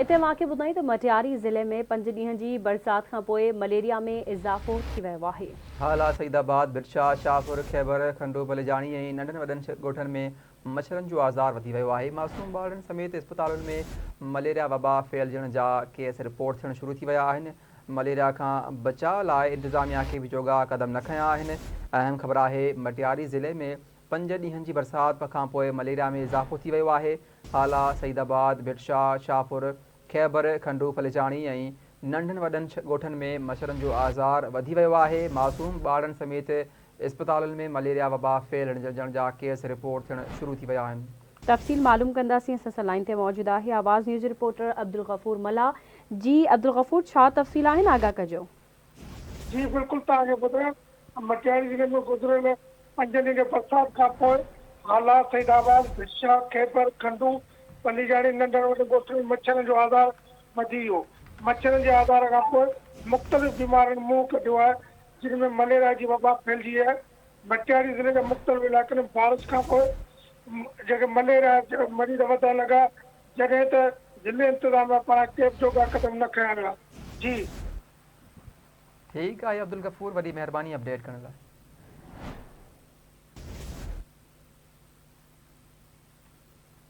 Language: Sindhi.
اتي اوهان کي ٻڌايون ته مٽياري ضلعي ۾ پنج ڏينهن جي برسات کانپوء مليريا ۾ اضافو ٿي ويو آهي. هالا، سعيد آباد، ڀٽشاهه، شاهپور، خيبر، کنڊو بليجاڻي ۽ ننڍن وڏن ڳوٺن ۾ مڇرن جو آزار وڌي ويو آهي، معصوم ٻارڙن سميت اسپتالن ۾ مليريا وبا ڦهلجڻ جا ڪيس رپورٽ ٿيڻ شروع ٿي ويا آهن، مليريا کان بچاء لاء انتظاميا ڪي به جوڳا قدم نه کنيا آهن، اهم خبر آهي مٽياري ضلعي ۾ پنج ڏينهن جي برسات کانپوء مليريا ۾ اضافو ٿي ويو آهي، هالا، سعيد آباد، ڀٽ شاهه، شاهپور، خيبر، کنڊو ڦليجاڻي ۽ ننڍن وڏن ڳوٺن ۾ مڇرن جو آزار وڌي ويو آهي، معصوم ٻارڙن سميت اسپتالن ۾ مليريا وبا ڦهلجڻ جا ڪيس رپورٽ ٿيڻ شروع ٿي ويا آهن. تفصيل معلوم ڪنداسين اسان سان لائين تي موجود آهي آواز نيوز رپورٽر عبدالغفور ملاح جي عبدالغفور ڇا تفصيل آهن آگاهه ڪجو. جي بلڪل توهان کي ٻڌايان ته مٽياري ضلعي ۾ گذريل پنجن ڏينهن جي برسات کان پوء هالا، سعيد آباد، ڀٽشاهه، خيبر، کنڊو، پليجاڻي ننڍن وڏن ڳوٺن ۾ مڇرن جو آزار وڌي ويو. مڇرن جي آزار کان پوء مختلف بيمارين منهن ڪڍيو آهي جن ۾ مليريا جي وبا ڦهلجي وئي آهي. مٽياري ضلعي جا مختلف علائقن ۾ بارش کان پوء جيڪي مليريا جا مريض وڌڻ لڳا جڏهن ته ضلعي انتظاميا پاران ڪي به جوڳا قدم نه کنيا ويا. جي. ٺيڪ آهي عبدالغفور وڏي مهرباني اپڊيٽ ڪرڻ لاء.